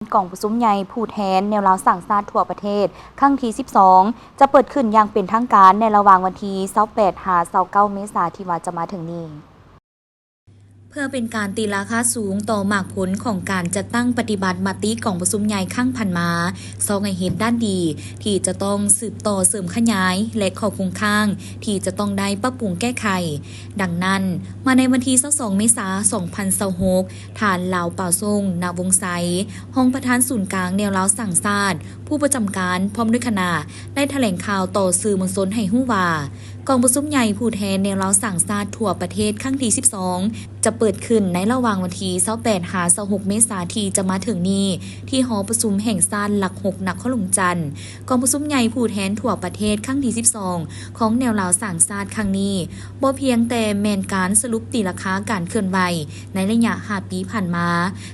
ກອງປະຊຸມໃຫຍ່ຜູ້ແທນແນວລາວສ້າງຊາດທົ່ວປະເທດຄັ້ງທີສິບສອງ ຈະເປີດຂຶ້ນຢ່າງເປັນທາງການໃນລະຫວ່າງວັນທີຊາວແປດຫາຊາວເກົ້າເມສາທີ່ວ່າຈະມາເຖິງນີ້. ເພື່ອເປັນການຕີລາຄາສູງຕໍ່ໝາກຜົນຂອງການຈັດຕັ້ງປະຕິບັດມະຕິກອງປະຊຸມໃຫຍ່ຄັ້ງຜ່ານມາ, ຊອກໃຫ້ເຮັດດ້ານດີທີ່ຈະຕ້ອງສືບຕໍ່ເສີມຂະຫຍາຍ ແລະ ຂໍ້ຄົງຄ້າງທີ່ຈະຕ້ອງໄດ້ປັບປຸງແກ້ໄຂ. ດັ່ງນັ້ນ, ມາໃນວັນທີຊາວສອງເມສາສອງພັນຊາວຫົກ, ທ່ານ ລາວປາວຊົງ ນະວົງໄຊ ຮອງປະທານສູນກາງແນວລາວສ້າງຊາດ ຜູ້ປະຈຳການ ພ້ອມດ້ວຍຄະນະ ໄດ້ຖະແຫຼງຂ່າວຕໍ່ສື່ມວນຊົນໃຫ້ຮູ້ວ່າ, ກອງປະຊຸມໃຫຍ່ຜູ້ແທນແນວລາວສ້າງຊາດທົ່ວປະເທດຄັ້ງທີສິບສອງ ຈະເປີດຂຶ້ນໃນລະຫວ່າງວັນທີຊາວແປດຫາຊາວຫົກເມສາທີ່ຈະມາເຖິງນີ້ ທີ່ຫໍປະຊຸມແຫ່ງຊາດຫຼັກຫົກ ນະຄອນຫຼວງວຽງຈັນ. ກອງປະຊຸມໃຫຍ່ຜູ້ແທນທົ່ວປະເທດຄັ້ງທີສິບສອງ ຂອງແນວລາວສ້າງຊາດຄັ້ງນີ້ ບໍ່ພຽງແຕ່ແມ່ນການສະຫຼຸບຕີລາຄາການເຄື່ອນໄຫວໃນໄລຍະຫ້າປີຜ່ານມາ,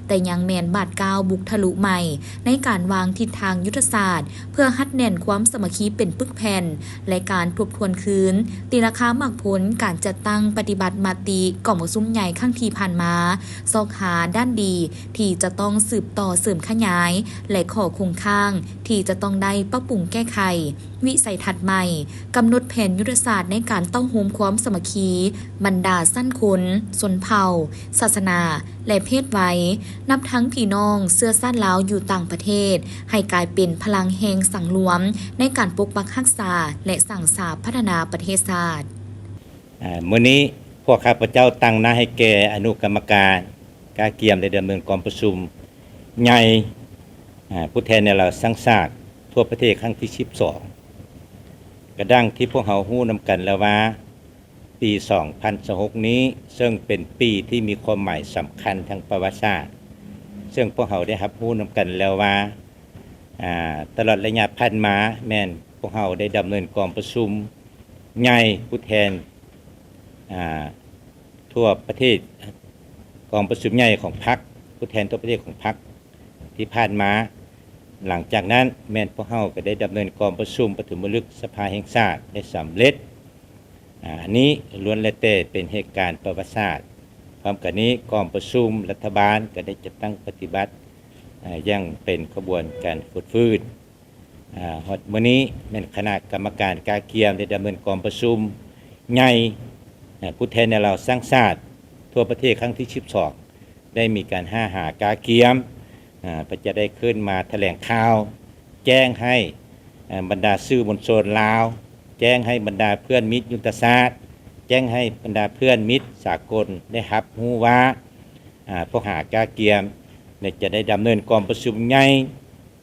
ແຕ່ຍັງແມ່ນບາດກ້າວບຸກທະລຸໃໝ່ໃນການວາງທິດທາງຍຸດທະສາດ ເພື່ອຮັດແໜ້ນຄວາມສາມັກຄີເປັນປຶກແຜ່ນ ແລະ ການທົບທວນຄືນ ຕີລາຄາໝາກຜົນການຈັດຕັ້ງປະຕິບັດມະຕິກອງປະຊຸມໃຫຍ່ຄັ້ງທີ່ຜ່ານມາ, ຊອກຫາດ້ານດີທີ່ຈະຕ້ອງສືບຕໍ່ເສີມຂະຫຍາຍ ແລະ ຂໍ້ຄົງຄ້າງທີ່ຈະຕ້ອງໄດ້ປັບປຸງແກ້ໄຂ, ວິໄສທັດໃໝ່, ກຳນົດແຜນຍຸດທະສາດໃນການເຕົ້າໂຮມຄວາມສາມັກຄີບັນດາຊັ້ນຄົນ, ຊົນເຜົ່າ, ສາສະໜາ ແລະ ເພດໄວ, ນັບທັງພີ່ນ້ອງເຊື້ອຊາດລາວຢູ່ຕ່າງປະເທດ ໃຫ້ກາຍເປັນພະລັງແຫ່ງສັງລວມໃນການປົກປັກຮັກສາ ແລະ ສ້າງສາພັດທະນາປະເທດຊາດ. ອາ, ມື້ນີ້ພວກຂ້າພະເຈົ້າຕັ້ງໜ້າໃຫ້ແກ່ອະນຸກຳມະການກະກຽມ ແລະ ດຳເນີນກອງປະຊຸມໃຫຍ່, ອາ, ຜູ້ແທນແນວລາວສ້າງຊາດທົ່ວປະເທດຄັ້ງທີສິບສອງ. ກະດັ່ງທີ່ພວກເຮົາຮູ້ນຳກັນແລ້ວວ່າ, ປີສອງພັນຊາວຫົກນີ້ ເຊິ່ງເປັນປີທີ່ມີຄວາມໝາຍສຳຄັນທາງປະຫວັດສາດ, ເຊິ່ງພວກເຮົາໄດ້ຮັບຮູ້ນຳກັນແລ້ວວ່າ, ອາ, ຕະຫຼອດໄລຍະຜ່ານມາ ແມ່ນພວກເຮົາໄດ້ດຳເນີນກອງປະຊຸມໃຫຍ່ຜູ້ແທນ, ອາ, ທົ່ວປະເທດ, ກອງປະຊຸມໃຫຍ່ຂອງພັກ, ຜູ້ແທນທົ່ວປະເທດຂອງພັກທີ່ຜ່ານມາ. ຫຼັງຈາກນັ້ນ ແມ່ນພວກເຮົາກໍໄດ້ດຳເນີນກອງປະຊຸມປະຖົມມະລຶກສະພາແຫ່ງຊາດໄດ້ສຳເລັດ. ອາ, ອັນນີ້ລ້ວນແລ້ວແຕ່ເປັນເຫດການປະຫວັດສາດ. ພ້ອມກັນນີ້ ກອງປະຊຸມລັດຖະບານກໍໄດ້ຈັດຕັ້ງປະຕິບັດ, ອາ, ຢ່າງເປັນຂະບວນການຟົດຟື້ນ. ອາ, ຮອດມື້ນີ້ແມ່ນຄະນະກຳມະການກະກຽມໄດ້ດຳເນີນກອງປະຊຸມໃຫຍ່, ອາ, ຜູ້ແທນແນວລາວສ້າງຊາດທົ່ວປະເທດຄັ້ງທີສິບສອງ ໄດ້ມີການຫ້າຫາກະກຽມ, ອາ, ເພື່ອຈະໄດ້ຂຶ້ນມາຖະແຫຼງຂ່າວ ແຈ້ງໃຫ້, ອາ, ບັນດາສື່ມວນຊົນລາວ, ແຈ້ງໃຫ້ບັນດາເພື່ອນມິດຍຸດທະສາດ, ແຈ້ງໃຫ້ບັນດາເພື່ອນມິດສາກົນໄດ້ຮັບຮູ້ວ່າ, ອາ, ພວກຂ້າກະກຽມໄດ້ ຈະໄດ້ດຳເນີນກອງປະຊຸມໃຫຍ່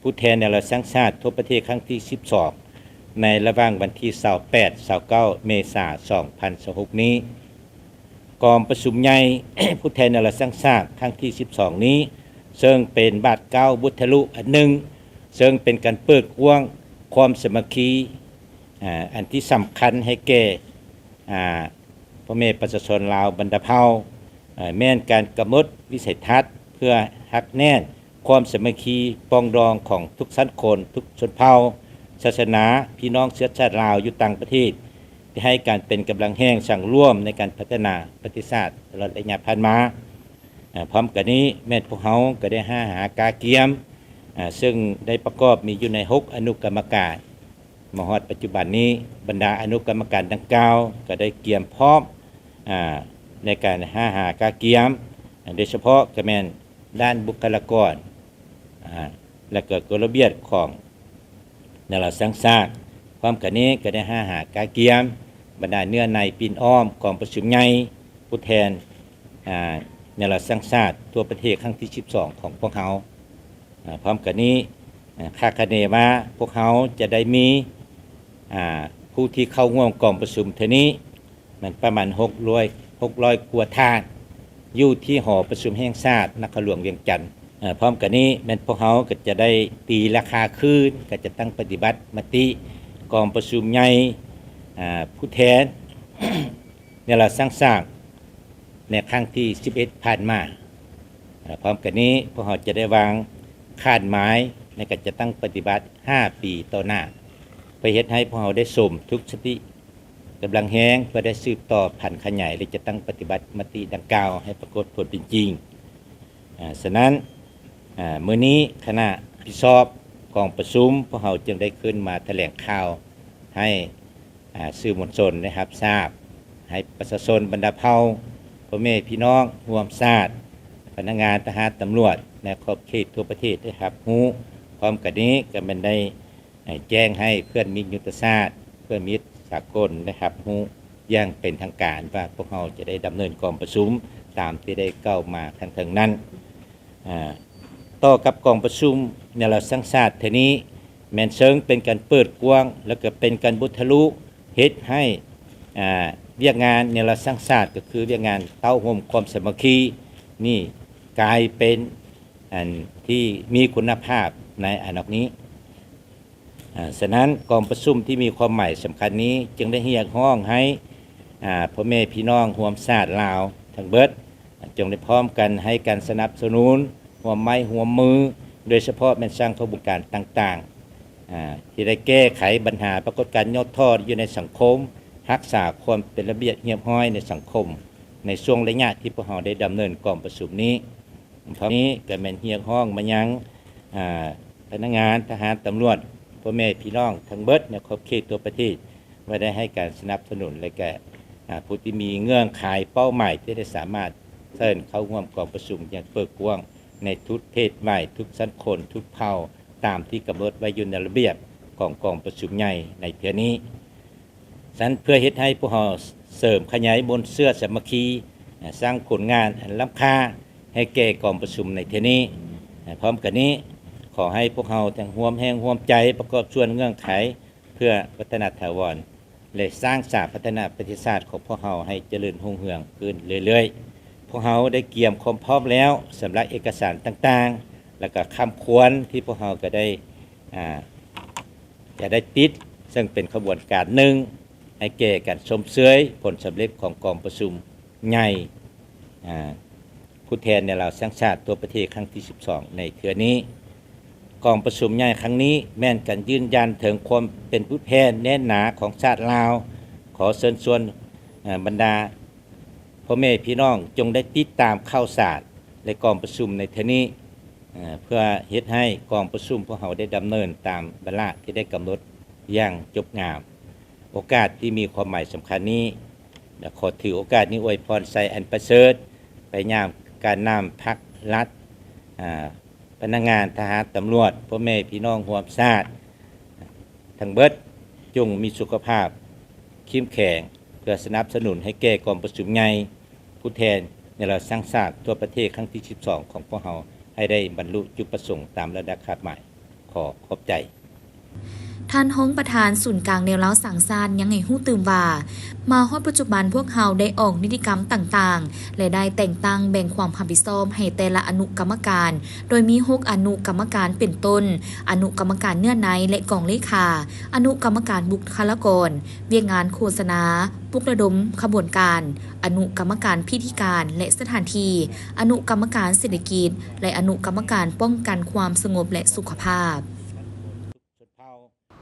ຜູ້ແທນແນວລາວສ້າງຊາດທົ່ວປະເທດຄັ້ງທີສິບສອງ ໃນລະຫວ່າງວັນທີຊາວແປດ ຊາວເກົ້າ ເມສາ ສອງພັນຊາວຫົກນີ້. ກອງປະຊຸມໃຫຍ່ ຜູ້ແທນແນວລາວສ້າງຊາດຄັ້ງທີສິບສອງນີ້ ເຊິ່ງເປັນບາດກ້າວບຸດທະລຸອັນໜຶ່ງ, ເຊິ່ງເປັນການເປີດກວ້າງຄວາມສາມັກຄີ, ອາ, ອັນທີ່ສຳຄັນໃຫ້ແກ່, ອາ, ພໍ່ແມ່ປະຊາຊົນລາວບັນດາເຜົ່າ, ແມ່ນການກຳນົດວິໄສທັດເພື່ອຮັກແໜ້ນຄວາມສາມັກຄີປອງດອງຂອງທຸກຊັ້ນຄົນ, ທຸກຊົນເຜົ່າ, ສາສະໜາ, ພີ່ນ້ອງເຊື້ອຊາດລາວຢູ່ຕ່າງປະເທດ ທີ່ໃຫ້ການເປັນກຳລັງແຮງສັງລວມໃນການພັດທະນາປະເທດຊາດຕະຫຼອດໄລຍະຜ່ານມາ. ອາ, ພ້ອມກັນນີ້ແມ່ນພວກເຮົາກໍໄດ້ຫ້າຫາກະກຽມ, ອາ, ເຊິ່ງໄດ້ປະກອບມີຢູ່ໃນຫົກອະນຸກຳມະການ. ມາຮອດປັດຈຸບັນນີ້ ບັນດາອະນຸກຳມະການດັ່ງກ່າວກໍໄດ້ກຽມພ້ອມ, ອາ, ໃນການຫ້າຫາກະກຽມ, ໂດຍສະເພາະກໍແມ່ນດ້ານບຸກຄະລາກອນ, ອາ, ແລະກໍກົດລະບຽບຂອງແນວລາວສ້າງຊາດ. ພ້ອມກັນນີ້ກໍໄດ້ຫ້າຫາກະກຽມບັນດາເນື້ອໃນປິ່ນອ້ອມກອງປະຊຸມໃຫຍ່ຜູ້ແທນ, ອາ, ແນວລາວສ້າງຊາດທົ່ວປະເທດຄັ້ງທີສິບສອງຂອງພວກເຮົາ. ອາ, ພ້ອມກັນນີ້, ອາ, ຄາດຄະເນວ່າພວກເຮົາຈະໄດ້ມີ, ອາ, ຜູ້ທີ່ເຂົ້າຮ່ວມກອງປະຊຸມເທື່ອນີ້ ແມ່ນປະມານຫົກຮ້ອຍ, ຫົກຮ້ອຍກວ່າທ່ານ ຢູ່ທີ່ຫໍປະຊຸມແຫ່ງຊາດນະຄອນຫຼວງວຽງຈັນ. ອາ, ພ້ອມກັນນີ້ແມ່ນພວກເຮົາກໍຈະໄດ້ຕີລາຄາຄືນການຈັດຕັ້ງປະຕິບັດມະຕິກອງປະຊຸມໃຫຍ່, ອາ, ຜູ້ແທນ ແນວລາວສ້າງຊາດໃນຄັ້ງທີສິບເອັດຜ່ານມາ. ອາ, ພ້ອມກັນນີ້ ພວກເຮົາຈະໄດ້ວາງຄາດໝາຍໃນການຈັດຕັ້ງປະຕິບັດຫ້າປີຕໍ່ໜ້າ ເພື່ອເຮັດໃຫ້ພວກເຮົາໄດ້ສົມທຸກສະຕິກຳລັງແຮງ ເພື່ອໄດ້ສືບຕໍ່ຜັນຂະຫຍາຍ ແລະ ຈັດຕັ້ງປະຕິບັດມະຕິດັ່ງກ່າວໃຫ້ປາກົດຜົນເປັນຈິງ. ອາ, ສະນັ້ນ, ອາ ມື້ນີ້ຄະນະຜິດຊອບກອງປະຊຸມ ພວກເຮົາຈຶ່ງໄດ້ຂຶ້ນມາຖະແຫຼງຂ່າວໃຫ້ ອາ ສື່ມວນຊົນໄດ້ຮັບຊາບ, ໃຫ້ປະຊາຊົນບັນດາເຜົ່າ, ພໍ່ແມ່ພີ່ນ້ອງຮ່ວມຊາດ, ພະນັກງານທະຫານ, ຕຳຫຼວດໃນຂອບເຂດທົ່ວປະເທດໄດ້ຮັບຮູ້. ພ້ອມກັນນີ້ກໍແມ່ນໄດ້ ແຈ້ງໃຫ້ເພື່ອນມິດຍຸດທະສາດ, ເພື່ອນມິດສາກົນໄດ້ຮັບຮູ້ຢ່າງເປັນທາງການວ່າ ພວກເຮົາຈະໄດ້ດຳເນີນກອງປະຊຸມຕາມທີ່ໄດ້ກ່າວມາຂ້າງເທິງນັ້ນ. ອາ ຕໍ່ກັບກອງປະຊຸມແນວລາວສ້າງຊາດເທື່ອນີ້ ແມ່ນເຊິ່ງເປັນການເປີດກວ້າງ ແລະ ກໍເປັນການບຸດທະລຸ ເຮັດໃຫ້ ອາ ວຽກງານແນວລາວສ້າງຊາດ ກໍຄືວຽກງານເຕົ້າໂຮມຄວາມສາມັກຄີນີ້ ກາຍເປັນອັນທີ່ມີຄຸນນະພາບໃນອະນາຄົດນີ້. ອາ ສະນັ້ນ ກອງປະຊຸມທີ່ມີຄວາມໝາຍສຳຄັນນີ້ ຈຶ່ງໄດ້ຮຽກຮ້ອງໃຫ້ ອາ ພໍ່ແມ່ພີ່ນ້ອງຮ່ວມຊາດລາວທັງເບິດ ຈົ່ງໄດ້ພ້ອມກັນໃຫ້ການສະໜັບສະໜູນ, ຮ່ວມໄມ້ຮ່ວມມື, ໂດຍສະເພາະແມ່ນສ້າງຂະບວນການຕ່າງໆ ອາ ທີ່ໄດ້ແກ້ໄຂບັນຫາປາກົດການຫຍໍ້ທໍ້ຢູ່ໃນສັງຄົມ, ຮັກສາຄວາມເປັນລະບຽບຮຽບຮ້ອຍໃນສັງຄົມ ໃນຊ່ວງໄລຍະທີ່ພວກເຮົາໄດ້ດຳເນີນກອງປະຊຸມນີ້. ພ້ອມນີ້ກໍແມ່ນຮຽກຮ້ອງມາຍັງ ອາ ພະນັກງານທະຫານ, ຕຳຫຼວດ, ພໍ່ແມ່ພີ່ນ້ອງທັງເບິດໃນຂອບເຂດທົ່ວປະເທດ ວ່າໄດ້ໃຫ້ການສະໜັບສະໜູນ ແລະ ກະ ອາ ຜູ້ທີ່ມີເງື່ອນໄຂເປົ້າໝາຍທີ່ໄດ້ສາມາດເຊີນເຂົ້າຮ່ວມກອງປະຊຸມຢ່າງເປີດກວ້າງໃນທຸກເພດໄວ, ທຸກຊັ້ນຄົນ, ທຸກເຜົ່າ ຕາມທີ່ກຳນົດໄວ້ຢູ່ໃນລະບຽບຂອງກອງປະຊຸມໃຫຍ່ໃນເທື່ອນີ້. ສະນັ້ນ ເພື່ອເຮັດໃຫ້ພວກເຮົາເສີມຂະຫຍາຍມູນເຊື້ອສາມັກຄີ, ສ້າງຜົນງານອັນລ້ຳຄ່າໃຫ້ແກ່ກອງປະຊຸມໃນເທື່ອນີ້. ພ້ອມກັນນີ້ ຂໍໃຫ້ພວກເຮົາທັງຮ່ວມແຮງຮ່ວມໃຈປະກອບສ່ວນເງື່ອນໄຂ ເພື່ອວັດທະນະຖາວອນ ແລະ ສ້າງສາພັດທະນາປະເທດຊາດຂອງພວກເຮົາໃຫ້ຈະເລີນຮຸ່ງເຮືອງຂຶ້ນເລື້ອຍໆ. ພວກເຮົາໄດ້ກຽມຄວາມພ້ອມແລ້ວສຳລັບເອກະສານຕ່າງໆ ແລະ ກໍຄຳຄວນທີ່ພວກເຮົາກໍໄດ້ ອາ ຈະໄດ້ຕິດ, ເຊິ່ງເປັນຂະບວນການໜຶ່ງໃຫ້ແກ່ການຊົມເຊີຍຜົນສຳເລັດຂອງກອງປະຊຸມໃຫຍ່ ອາ ຜູ້ແທນແນວລາວສ້າງຊາດທົ່ວປະເທດຄັ້ງທີສິບສອງໃນເທື່ອນີ້. ກອງປະຊຸມໃຫຍ່ຄັ້ງນີ້ແມ່ນການຢືນຢັນເຖິງຄວາມເປັນຜູ້ແທນແໜ້ນໜາຂອງຊາດລາວ. ຂໍເຊີນຊວນ ອາ ບັນດາພໍ່ແມ່ພີ່ນ້ອງຈົ່ງໄດ້ຕິດຕາມຂ່າວສານ ແລະ ກອງປະຊຸມໃນເທື່ອນີ້ ເພື່ອເຮັດໃຫ້ກອງປະຊຸມພວກເຮົາໄດ້ດຳເນີນຕາມວາລະທີ່ໄດ້ກຳນົດຢ່າງຈົບງາມ. ໂອກາດທີ່ມີຄວາມໝາຍສຳຄັນນີ້ ແລະ ຂໍຖືໂອກາດນີ້ອວຍພອນໄຊອັນປະເສີດໄປຍັງການນຳພັກລັດ, ອາ ພະນັກງານທະຫານ, ຕຳຫຼວດ, ພໍ່ແມ່ພີ່ນ້ອງຮ່ວມຊາດທັງເບິດ ຈົ່ງມີສຸຂະພາບເຂັ້ມແຂງ ເພື່ອສະໜັບສະໜູນໃຫ້ແກ່ກອງປະຊຸມໃຫຍ່ ຜູ້ແທນແນວລາວສ້າງຊາດທົ່ວປະເທດຄັ້ງທີສິບສອງຂອງພວກເຮົາ ໃຫ້ໄດ້ບັນລຸຈຸດປະສົງຕາມລະດັບຄາດໝາຍ. ຂໍຂອບໃຈ. ທ່ານຮອງປະທານສູນກາງແນວລາວສ້າງຊາດຍັງໃຫ້ຮູ້ຕື່ມວ່າ ມາຮອດປັດຈຸບັນພວກເຮົາໄດ້ອອກນິຕິກຳຕ່າງໆ ແລະ ໄດ້ແຕ່ງຕັ້ງແບ່ງຄວາມຮັບຜິດຊອບໃຫ້ແຕ່ລະອະນຸກຳມະການ ໂດຍມີຫົກອະນຸກຳມະການເປັນຕົ້ນ ອະນຸກຳມະການເນື້ອໃນ ແລະ ກອງເລຂາ, ອະນຸກຳມະການບຸກຄະລາກອນ, ວຽກງານໂຄສະນາ, ປຸກລະດົມຂະບວນການ, ອະນຸກຳມະການພິທີການ ແລະ ສະຖານທີ່, ອະນຸກຳມະການເສດຖະກິດ ແລະ ອະນຸກຳມະການປ້ອງກັນຄວາມສະຫງົບ ແລະ ສຸຂະພາບ.